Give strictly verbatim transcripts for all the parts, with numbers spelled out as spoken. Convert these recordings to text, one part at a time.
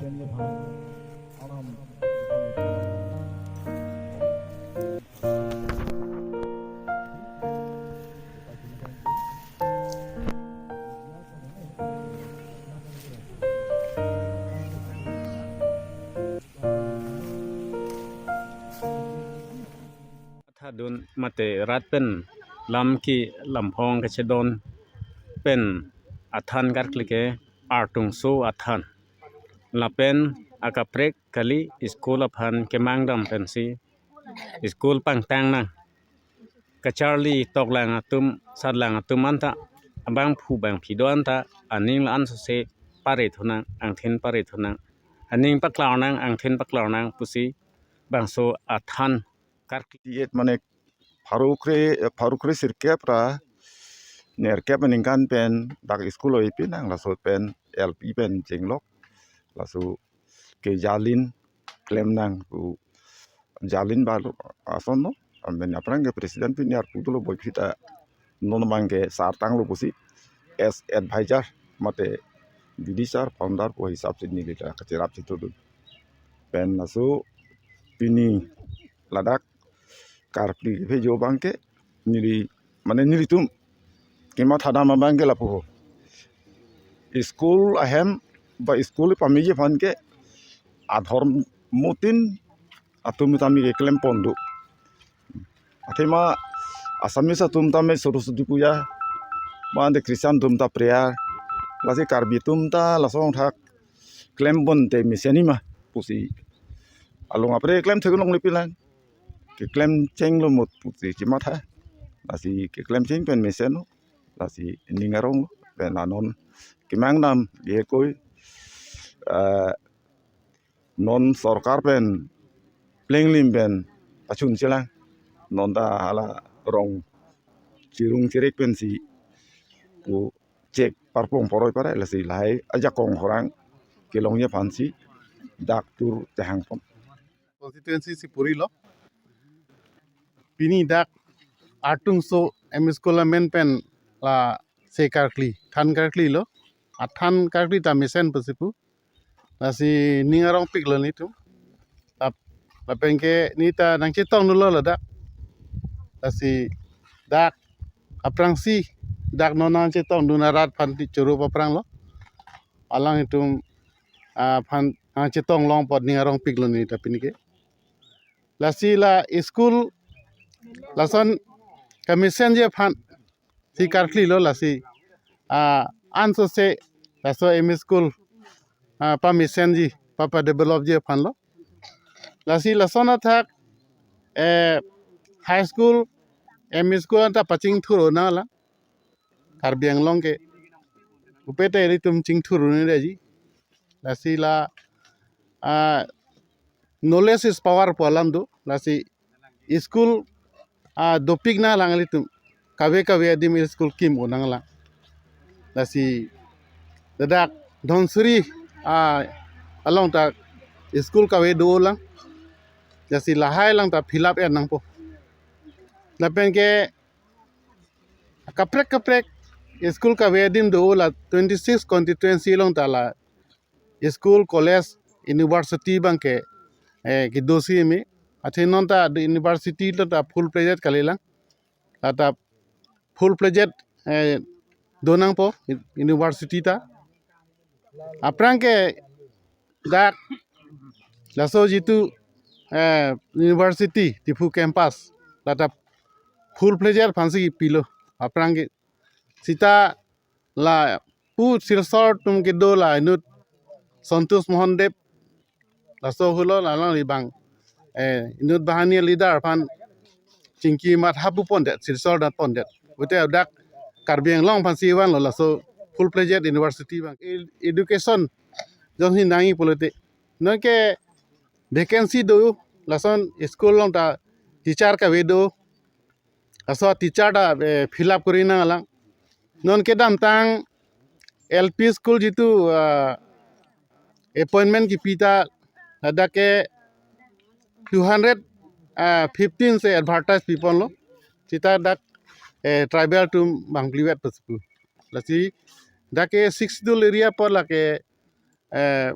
Thadun mate rat pen lam ki lamphong kachedon pen athan karkli ke Artungso athan. Lapen akaprek kali school aphan kemang dam pensi school pangtang nang. Kacharli toklang atum, satlang atum anta abangphu bangphi do anta aning la-an sose pare thunang, angthin pare thunang. Aning paklar nang, angthin paklar nang pusi bangso athan karkli. Tiet mane pharo kre, pharo kre sirkep ra nerkep aningkan pen dak school oi pinang, laso pen L P pen chenglok, laso ke jalin klem nang pu jalin balo ason no. Amen aphrang ke president pini arpu dolo boy phita non mang ke sartang lo pusi as advisor mate bidi sar founder pu hisap si neli ta kacherap si tudun. Pen laso pini ladak karkli phejo abang ke neli mane nelitum kematha dam abang ke lapu ho. School ahem ba school pamiji aphan ke adhormotin atum tame keklem pon do. Athema Assamese atum tame Saraswati Puja, mate Christian atum ta prayer, lasi Karbi atum ta lason thak klem pon te mesen ma pusi along apre klem thek longle pilang. Keklem chenglo mut pusi chematha. Lasi keklem cheng pen mesen lo. Lasi ning arong lo. Pen anon kemang dam ye koi, eh, non sorkar pen plenglim pen pachun chelang. Non ta hala rong chirung chirik pensi pu chek parpong poroi pare, lasi lahai ajakong horang kelongji aphansi dak tur chehang pon. Constituency si puri lo. Pini dak Artungso M E School amen pen lasi karkli, than karkli lo. Athan karkli ta mesen pusi pu. Lasi ning arongpik lo nelitum. Ap, lapen ke neli ta nangchetong dunlo ladak. Lasi dak aphrangsi dak non nangchetong dun arat aphan ti choro aphrang lo. Alanglitum, ah, aphan nangchetong long apot ning arongpik lo neli ta pini ke. Lasi la school lason kamesenji aphan si karkli lo lasi, ah, ansose laso M E school, ah, pamesenji, papa developji aphan lo. Lasi lason athak, eh, high school, M E school anta pachingthur nanglang. Karbi Anglong ke upete ilitum chingthur un-eji. Lasi la, ah, knowledge is power pu alam do. Lasi school, ah, dopik nanglang ilitum. Kave kave adim school kim un nanglang. Lasi ladak Dhansiri, ah, along ta school kave dolang. Lasi lahai lang ta fill up en nangpo. Lapen ke kaprek kaprek school kave adim do la twenty six constituency along ta la school, college, university abang ke, eh, kedo si me. Athe non ta the university ta full fledged kalilang. La ta full fledged, eh, do nangpo university ta. Aphrang ke dak laso jitu, eh, university Diphu campus la ta full fledged aphansi pilo. Aphrang ke sita lapu Silchar atum kedo la inut Santosh Mohan Deb laso hulo la alangli abang, eh, inut banghini leader aphan chingki mat hapu pondet, Silchar dat pondet. Pute dak Karbi Anglong aphansi vanlo laso full fledged university abang. E-, education jongsi nangji pulote. Non ke vacancy do, lason school along ta teacher kave do. Laso teacher ta, eh, fill up kori nanglang. Non kedamtang L P school jitu, ah, appointment kipi ta ladak ke two hundred, ah, fifteen si advertise pi ponlo. Sita dak, eh, tribal atum bangphli vet pusi pu. Lasi dak ke Sixth Schedule area apot lake, eh,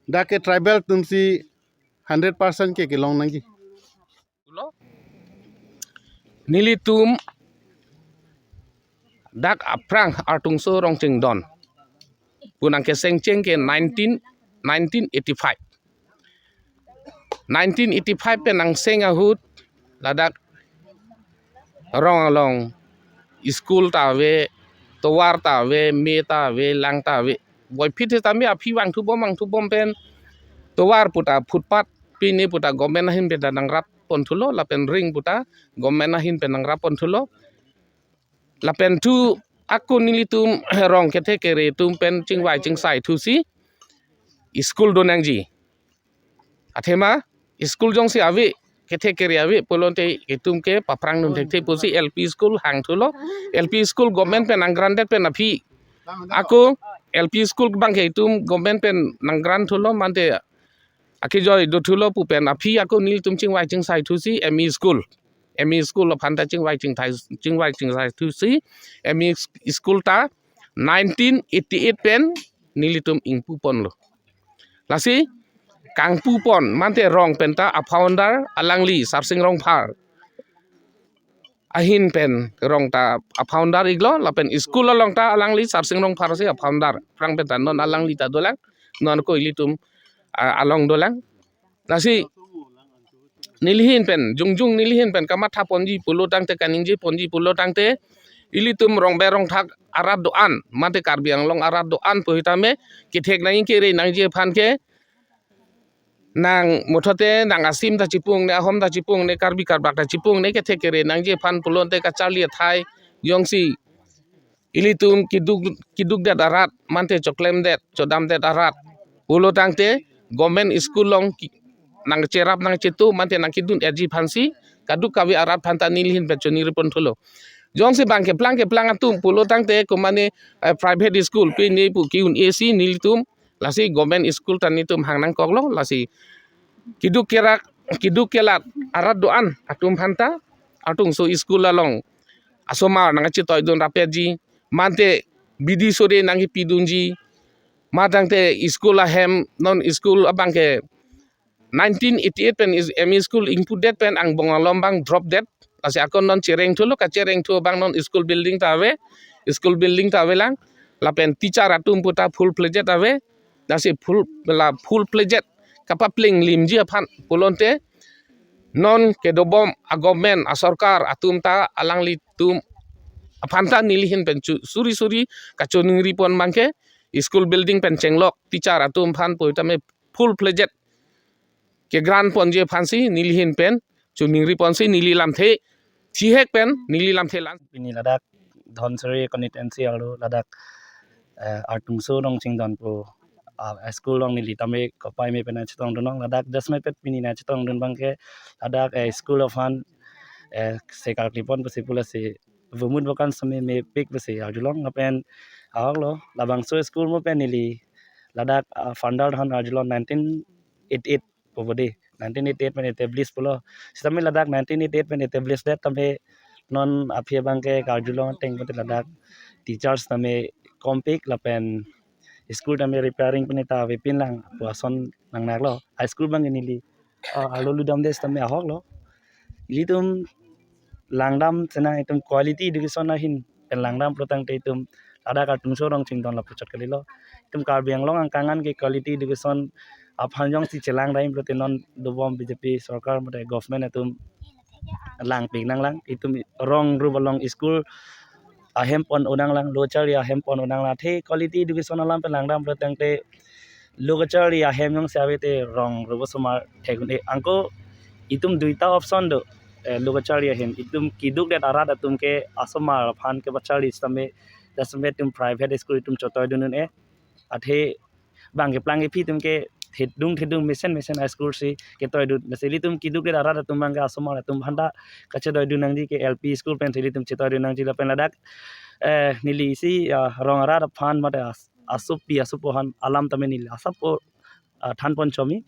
Dak ke tribal atum si hundred percent ke kelong nangji. Nelitum dak aphrang Artungso Rongchingdon pu nangkesengcheng ke nineteen, nineteen eighty-five. Nineteen eighty-five pen angseng ahut ladak rong along school ta ave, tovar ta ave, me ta ave, lang ta ave. Puvoiphit sitame aphi vangthu bom, vangthu bom pen tovar puta footpath, pine puta government ahin pen ta nangrap ponthulo, lapen ring puta government ahin pen nangrap ponthulo. Lapen thu ako nelitum rong kethe kere atum pen chingvai chingsai thusi school do nangji. Athema school jongsi ave, kethe kere ave pulote itum ke paphrang dun thekthe pusi L P school hangthulo. L P school government pen nang-grant det pen aphi. Ako L P school abang ke itum government pen nang-grant thulo, mate akejoi dothulo pu pen aphi ako nelitum chingvai chingsai thusi M E school, M E school aphan ta chingvai chingthai, chingvai chingsai thusi M E school ta nineteen eighty-eight pen nelitum ingpu ponlo. Lasi kangpu pon mate rong pen ta a-founder alangli Sarsing Rongphar ahin pen rong ta a-founder iklo, lapen school along ta alangli Sarsing Rongphar si a-founder. Aphrang pen ta non alangli ta dolang, non ako ilitum, ah, along dolang. Lasi nelihin pen, jongjong nelihin pen kamatha ponji pulo tangte, kaningje ponji pulo tangte, ilitum rongbe rongthak arat do-an, mate Karbi Anglong arat do-an pu sitame kethek nangji, kere nangji aphan ke nang muthote nang Asim ta chipung ne, Ahom ta chipung ne, Karbi Karbak ta chipung ne, kethe kere nangji aphan pulote kacharli athai jongsi ilitum keduk, kedukdet arat mate choklemdet chodamdet arat pulo tangte government school along ki-, nangcherap nangchetu mate nangkedun-etji aphansi kadokave arat aphan ta nelihin pen choningri ponthulo. Jongsi bang keplang keplang atum pulo tangte komane, eh, private school pine pu ke-un-e si nelitum, lasi government school ta nelitum hang nangkoklo, lasi keduk kerak, keduk kelat arat do-an atum aphan ta Artungso school along asomar nangchetoidun rapetji, mate bidi sore nangkepidunji, ma tangte school ahem, non school abang ke nineteen eighty-eight pen is M E school ingpudet pen angbong along abang drop det. Lasi ako non cherengthulo, kacherengthu abang non school building ta ave, school building ta avelang, lapen teacher atum puta full fledged ave. Lasi full, la full fledged kapaplenglimji aphan pulote non kedobom a-government asorkar atum ta alanglitum aphan ta nelihin pen chu suri suri kachoningri pon abang ke school building pen chenglok teacher atum aphan pu sitame full fledged ke-grant ponji aphansi nelihin pen choningri ponsi neli lamthe thihek pen neli lamthe lang. Pini ladak Dhansiri constituency arlo ladak, eh, Artungso Rongchingdon pu, ah, school along neli tame kopai me pen nangchetongdun long, ladak just me pet pini nangchetongdun abang ke ladak, eh, school aphan, eh, se karkli pon pusi pula si vumut vakan sitame mepik pusi arjulong, lapen ahoklo labangso school mo pen neli ladak, ah, founder aphan arjulong nineteen eighty-eight pu bodi, nineteen eighty-eight pen establish pulo. Sitame ladak nineteen eighty-eight pen establish det tame non aphi abang ke karjulong ateng pute ladak teachers tame kompik lapen school tame repairing pen ta avepin lang pu ason nangnaklo. High school abang ke neli, ah, arlo ludamdet tame ahoklo. Ilitum langdam senang itum quality education ahin pen langdam pulo tangte itum ladak Artungso Rongchingdon lapuchot kalilo. Itum Karbi Anglong angkangan ke quality education aphan jongsi chelangdam pulote non dobom B J P sorkar mate government atum langpik nanglang, itum rong rup along school ahem pon-o nanglang, lo charli ahem pon-o nanglang. Athe quality education alam pen langdam pulo tangte lo kacharli ahem jongsi ave te rong rup osomar thek-un-e. Anke itum duita option do, eh, lo kacharli ahem. Itum kedukdet arat atum ke asomar aphan kepacharli sitame, dasame itum private school itum chetoidun un-e. Athe bang keplang kephi atum ke thedung thedung mesen mesen a-school si ketoidun. Lasi ilitum kedukdet arat atum abang ke asomar atum aphan ta kachetoidun nangji ke L P school pen si ilitum chetoidun nangji lapen ladak, eh, neli si, ah, rong arat aphan mate as-, asopi asopo aphan alam tame neli asap o, ah, than pon chomi.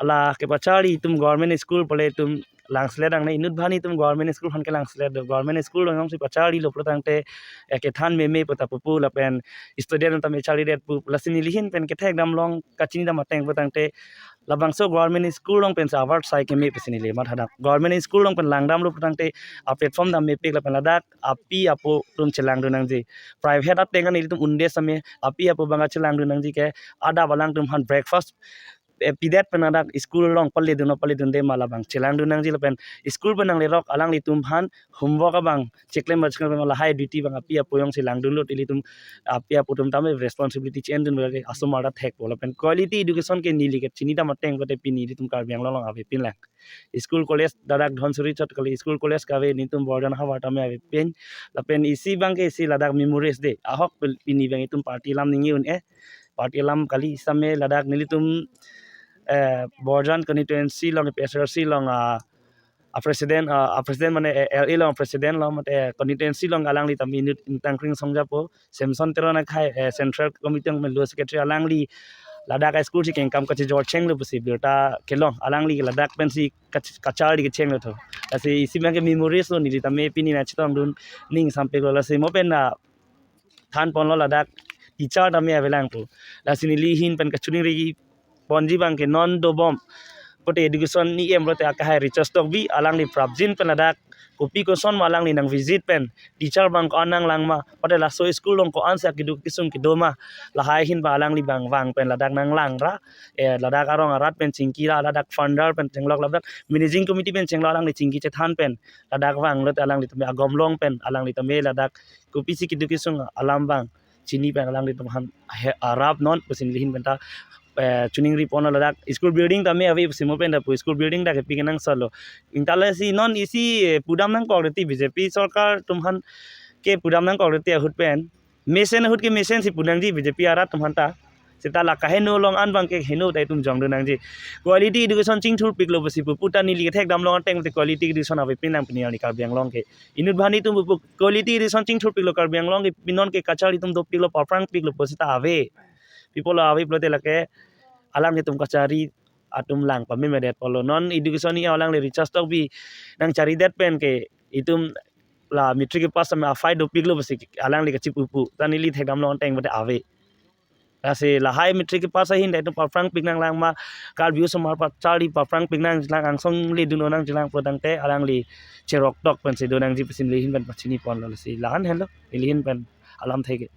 Ala kepacharli itum government school pule itum langselet nangne, inut aphan itum government school aphan ke langselet do. Government school along si pacharlilo pulo tangte, eh, kethan meme pu ta pupu lapen student tame charlidet pu, lasi neli ahin pen kethek damlong kachini dam ateng pulo tangte, labangso government school along pensi award sai keme pusi neli matha dam. Government school along pen langdamlo pulo tangte, a platform dam mepik lapen ladak api apo atum chelangdun nangji. Private ateng an ilitum unde same api apo abang chelangdun nangji ke, adap alangtum aphan breakfast, eh, pidet pen ladak school along paledun o paledunde ma labang chelangdun nangji lapen school pen nanglerok alanglitum aphan homework abang cheklem ba cheklem lahai duty abang api apo jongsi langdunlo, ilitum api apo atum tame responsibility che-endun berke asomar ta thekpo lapen quality education ke neli kachini dam ateng pulote pini ilitum Karbi Anglong along avepin lang. School college ladak Dhansiri chot kali, school college kave, netum Borjan havar tame avepin. Lapen isi abang ke isi ladak memories de. Ahok pil-, pini abang itum party alam ningje un-e. Party alam kali, same ladak nelitum, eh, Borjan constituency along, P S R C along, ah, a president, ah, a president mane, eh, L A along president lo, mate constituency along alangli tame inut ingtang kring songjapo, Samson Teron akhai, eh, Central Committee along pen lo secretary, alangli ladak a school si kengkam kachijor chenglo pusi birta kelong, alangli ladak pensi kach-, kacharli kechenglo tho. Lasi isi abang ke memories lo, neli tame pini nangchetongdun ning sampiklo, lasi mo pen na than ponlo ladak teacher tame avelang pu. Lasi neli ahin pen kachiningri ponji abang ke non dobom pulote education E M pulote akehai Richard Tokbi, alangli prapjin pen ladak kopi koson ma alangli nang visit pen teacher abang ko-an nanglang ma, pulote laso school along ko-ansi akeduk kesung kedo ma, lahai ahin abang alangli abang vang pen ladak nanglang ra, eh, ladak arong arat pen chingki ra, ladak founder pen chenglok, ladak managing committee pen chenglok, alangli chingki chethan pen ladak vanglote alangli tame agom long pen alangli tame ladak kopisi keduk kesung alam abang chini pen alanglitum aphan he-, arap non pusi neli ahin pen ta, eh, chiningri ponlo. Ladak school building tame ave pusi mo pen ta pu, school building ta kepi kenangsot lo. Ingta lasi non isi, eh, pudam nangkok reti B J P sorkar atum aphan ke pudam nangkok reti ahut pen, mesen ahut ke mesen si pu nangji B J P arat atum aphan ta. Seta la kaheno along an abang ke heno ta itum jongdun nangji. Quality education chingthurpiklo pusi pupu ta neli kethek damlong ateng te quality education avepin lang pini arni Karbi Anglong ke. Inut aphan itum pupu quality education chingthurpiklo Karbi Anglong ke, pinon ke kacharli atum dopiklo, paphrangpiklo pu seta ave. Pi pulo ave pulote lake alanglitum kacharli atum lang pamemedetpo lo. Non education E M alangli Richard Tokbi nangcharidet pen ke itum la matric pass tame aphai dopiklo pusi alangli kachipupu. Ta neli thek damlong ateng pulote ave. Lasi lahai matric pass ahin ta itum paphrangpik nanglang ma, Karbi osomar pacharli paphrangpik nanglang, angsong ledun nanglang pulo tangte alangli cheroktok pensi do nangji pusi neli ahin pen pachini ponlo. Lasi la-an henlo neli ahin pen alamthe ke.